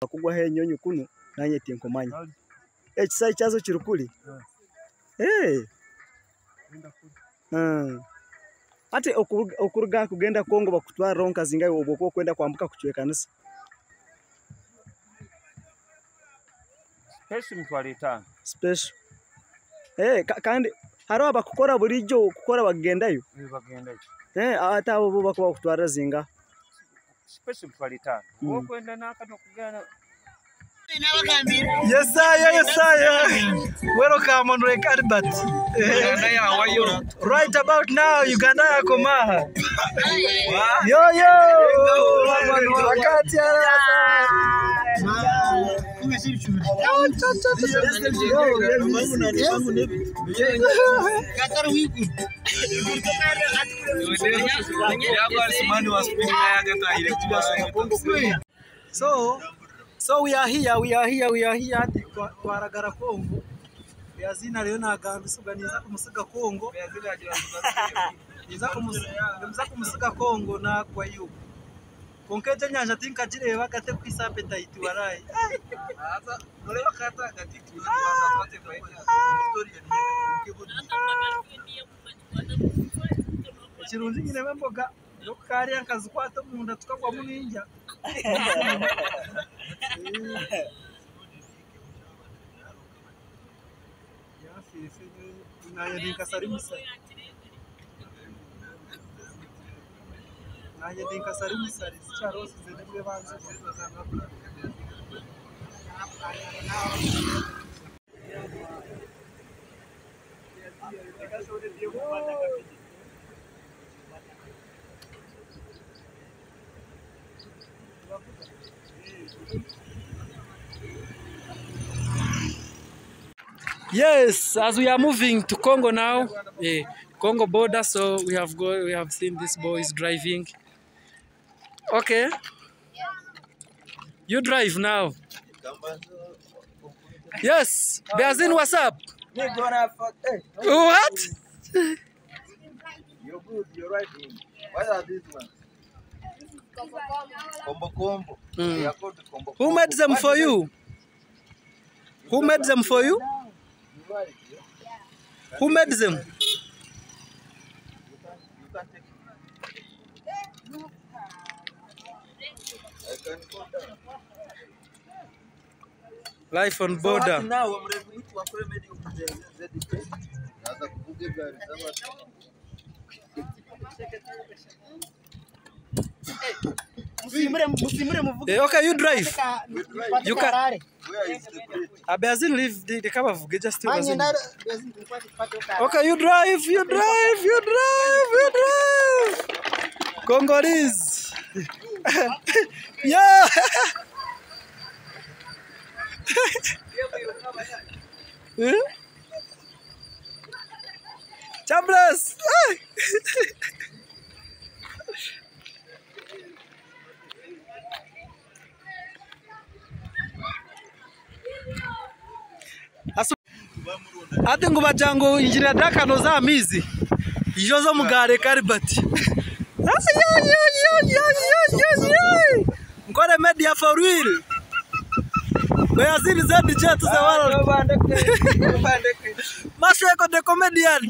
Kugwaho enyonyi kunu nanye tinkumanya. Ekisaayi kyazo kiri kuri? Eeh. Hati okuruga aha kugenda Congo bakutwariraho nka zingahi obwo okuba orikwenda kwambuka kucwekanisa? Special emitwaro etano. Special. Eeh kandi hariho abakukora burijo kukora bakugendayo? Eeh bagendayo. Eeh hati abo bo bakuba bakutwarira zingahi? Yesaya Yesaya welcome on Lake Albert right about now Uganda yakoma aha yo yo So, so we are here, we are here, we are here. Twaragara Congo. Yazina rero nagambisa niza kumusiga Congo. Niza kumusiga Congo nagwa yo. Konka egyo enyanja tinkagireeba gate kwisa appetite warayi. Ekirungi nyinemu emboga n'okukarya nkazikwata omunda tukagwamu nindya. Naanye ndi nka Salimusa. Naanye ndi nka Salimusa zikyarosize nibwe banza. Yes, as we are moving to Congo now, Congo border, so we have go, we have seen this boy is driving. Okay. You drive now. Yes, Beazin, what's up? What? You're good, you're right. What are these ones? Kombo kombo. They are called kombo. Who made them for you? Who made them for you? Who made them? You can take I can go down. Life on border. Now I'm ready to Naanza kuvuga gari zama. Okay, you drive. You can. Where is the bridge? Beazin leave the cover just still. Okay, you drive, you drive, you drive, you drive. Congolese. Yeah. Chambless. Ati ngu bajangu engineer Dakano za amizi ijo zo mugare Karibati. Nkore media for real. Where's ZJ to the world? Mashweko the comedian.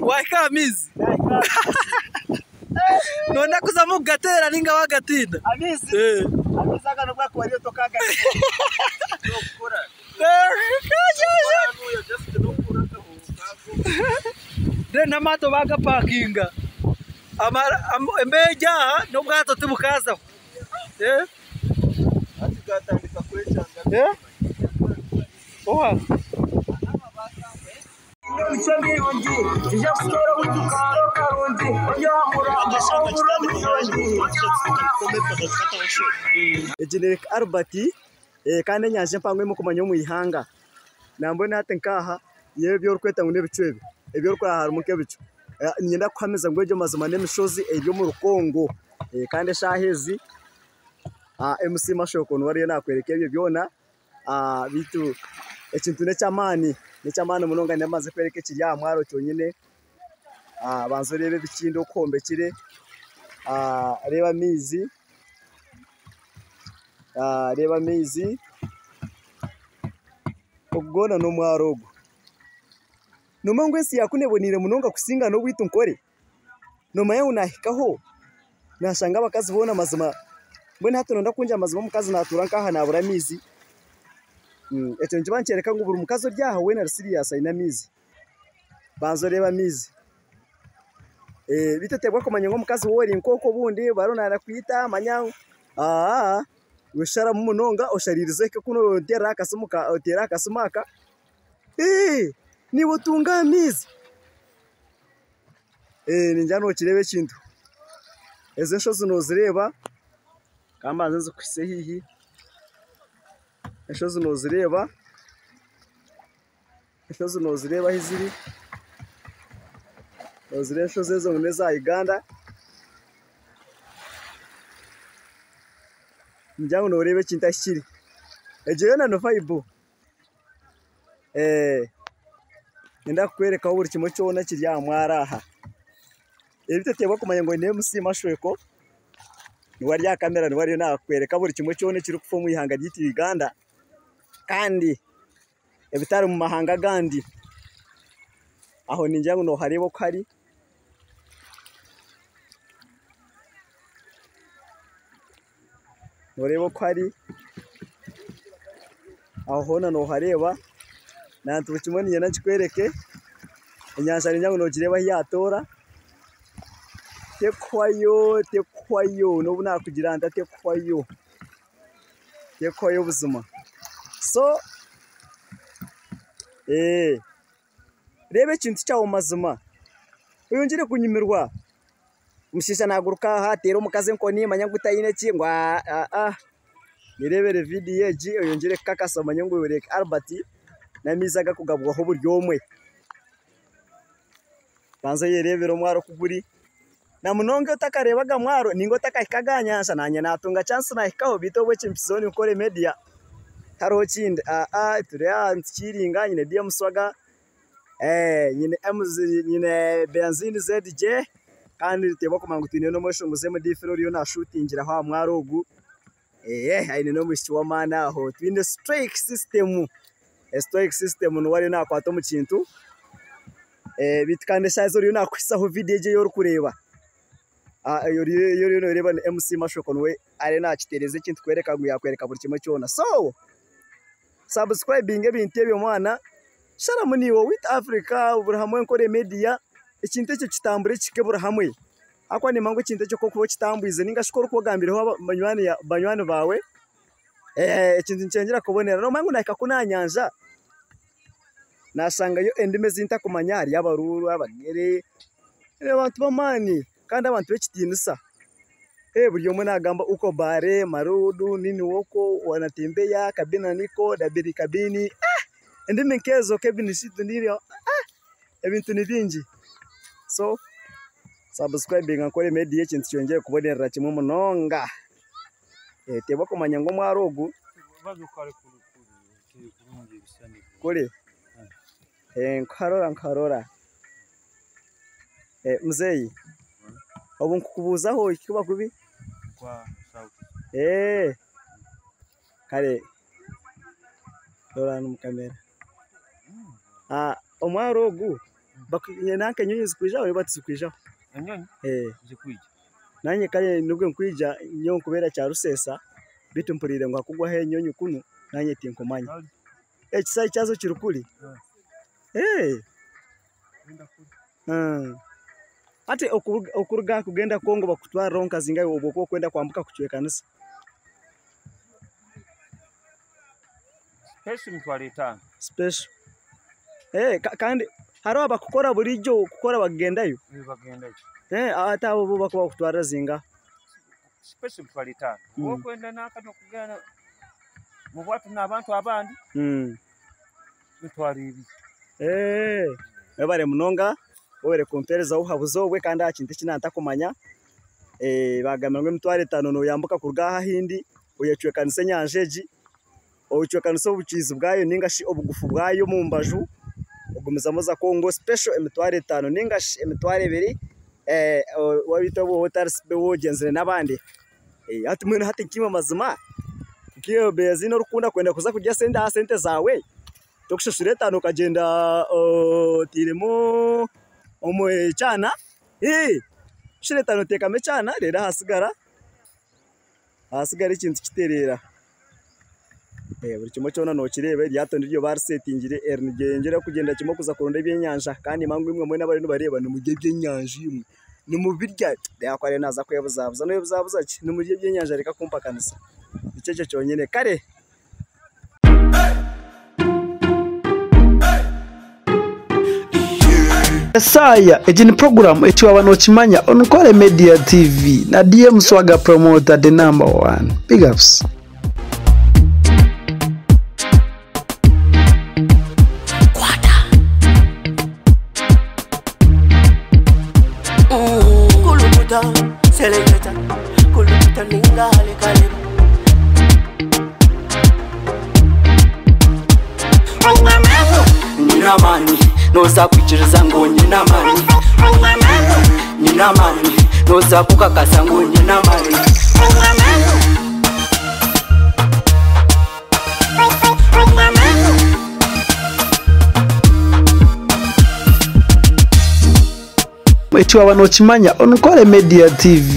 Waika amizi. Nonda kuza mugatera ninga wagatinda. Amizi. Eh. Amizi akano bwako wariyo tokaga. Then amato bagapakinga embeja n'obwato tibukazaho. Eh? Ati gatandika kwecanga. Eh? Oha. Egi ni Lake Albert kandi enyanja empango ei mukumanya omu ihanga. Nambwenu hati nkaha nyowe ebi orikweta ngu n'ebicu ebi, ebi orikureba harimu nk'ebicu. Niinyenda kukuhamiza ngu egyo mazima n'emishozi eri omu Congo kandi eshaaha ezi MC Mashoko niwe ariyo naakworeka ebyo byona beitu ekintu n'eky'amaani, n'eky'amaani munonga ndamaze kukworeka ekiri aha mwaro kyonyine. Banza oreebe ebikindo oku hombekire, reeba amaizi. Reeba amaizi, ogu gwona n'omwaro ogu. Noomanya ngu ensi ya kunu eboneire munonga kusinga n'obwaitu Nkore? Noomanya ngu naahikaho naashanga abakazi boona mazima mbwenu hati noyenda kungira mazima omukazi naatuura nk'aha naabura amaizi? Ekyo nikiba nikyoreka ngu buri mukazi ori aha weena ari siriyasi aine amaizi. Banza oreebe amaizi. Beitu oteebwa kumanya ngu omukazi waaba ori nk'okwo obundi baro naanakwita manya iwe sharamu munonga oshariirize ohike kunu oteere aha kasimu aka, naiwe otunge amaizi. Ningira nokireeba ekintu. Ezi enshozi nozireeba, ka mbanze nzikuhitsye haihi, enshozi nozireeba. Enshozi nozireeba ahu ziri, nozireeba enshozi ezo ngu neza Uganda, ningira ngu noreeba ekintu ahu kiri, egyo yoona ni vayibu, niinyenda kukworekaho buri kimwe kyona ekiri aha mwaro aha, ebi toteebwa kumanya ngu oine MC Mashweko niwe ari aha kamera niwe ariyo nakworeka buri kimwe kyona ekirikufa omu ihanga ryaitu Uganda kandi ebitari mu mahanga agandi. Aho ningira ngu nohareeba oku hari. Noreeba oku hari. Aho hoona nohareeba. Nantu buri kimwe niinyenda nkikwereke. Enyanja ningira ngu nogireeba ahu yatoora. Tekuhwayo, tekuhwayo nobu nakugira nta tekuhwayo. Tekuhwayo buzima. So reeba ekintu kyawe mazima oyongyere kunyumirwa. Omushaija naaguruka aha ateera omukazi enkoni manya ngu taine ki ngu aa yereebere vidiyo egi oyongyere kukakasa omanye ngu Lake Albert n'amaizi agarikugabwaho buri omwe. Banza oyereebere omwaro oku guri. Na munonga otakareebaga mwaro ninga otakahikaga aha nyanja naanye naatunga chance naahikaho beitu obwo ekimpikizeho ninkora emedia tihariho kindi aa turi aha nitukiiringa nyine DM Swaga nyine nyine Benzini ZJ kandi nituteebwa kumanya ngu twine n'omweshongozi MD Phil oriyo naashuutingiraho aha mwaro ogu aine n'omwishiki w'amaani aho twine Strike System, Strike System niwe ariyo naakwata omu kintu. Beitu kandi eshaaha ezi oriyo naakuhisaho vidiyo egi ei orikureeba, ei oriyo nooreeba ni MC Mashoko niwe ariyo naakitereeza ekintu kworeka ngu yaakworeka buri kimwe kyona. So sabusikurayibinga ebintu ebyo mwana, sharamu naiwe owaitu Africa buri hamwe Nkore media, ekintu ekyo kitambure kihike buri hamwe ahabw'okuba niimanya ngu ekintu ekyo ku orikuba okitambwize nainga shi ku orikuba ogambiireho banywani baawe, ekintu nikyongyera kubonera. Noomanya ngu naahika kunu aha nyanja. Naashangayo endimi ezi ntakumanya hariyo abaruuru, abagere, abantu b'amaani kandi abantu b'ekitiinisa. Buri omwe naagamba uko bare, maruudu, nini woko, wanatembeya, kabina niko, dabiri kabini, endimi nk'ezo kebinisitu ebintu ni bingi. So sabusikurayibinga Nkore Media ekintu kyongyere kubonerera kimwe munonga. Teebwa kumanya ngu omwaro ogu. Kuri nkarora nkarora muzeeyi obu nkukubuuzaho tikikuba kubi? Kare rora hanu omu kamera omwaro ogu nanka enyonyi zikwijaho oba tizikwijaho? Nanye kare nibwe nkwija nyowe nkubeera Kyaruseesa beitu mpuriire ngu hakugwaho enyonyi kunu nanye tinkumanya. Ekisaayi kyazo kiri kuri? Hati okuruga aha kugenda Congo bakutwariraho nka zingahi obwo okuba orikwenda kwambuka kucwekanisa? Special emitwaro etaano. Special. Kandi hariho abakukora burijo kukora bakugendayo? Bagendayo. Hati abo bo bakuba bakutwarira zingahi? Special emitwaro etaano. Oba okwenda nanka nokugenda mu bwato n'abantu abandi emitwaro ebiri. Webare munonga webare kumpereza obuhabuzi obwe kandi aha kintu eki naantakumanya. Baagambira ngu emitwaro etaano nooyambuka kuruga aha ahindi oyecwekanisa enyanja egi. Ocwekanisa obukiizi bwayo nainga shi obugufu bwayo omu mbaju, ogumizamu oza Congo special emitwaro etaano nainga shi emitwaro ebiri waaba otari wogyenzire n'abandi. Hati mbwenu hati nkaimwe mazima. Nk'iwe Beyazine orikukunda kwenda kuza kurya sente aha sente zaawe, torikushashura etaano okagyenda oteiremu ekyana, shashura etaano oteekamu ekyana reero ahasigara ahasigara ekintu kitereera. Buri kimwe kyona nokireeba eryato niryo barisetingire eri niryeyongyera kugyenda kimwe kuza kuronda ebyenyanja kandi mangu imwe mwena abariyo nibareeba nimurya ebyenyanja imwe nimubirya reeba ku ariyo naaza kwebuzabuza noyebuzabuza ki nimurya ebyenyanja reka kumpakanisa nikyo ekyo kyonyine kare. Esaya egi ni program eki waba nokimanya on Nkore Media TV na DM Swagger Promoter the number one. Big ups. Kulukuta, seleketa, kulukuta ningale kaleba. Nyina amani, noza kwikiriza ngu nyina amani. Nyina amani, noza kukakasa ngu nyina amani. Eki waba nokimanya on Nkore Media TV.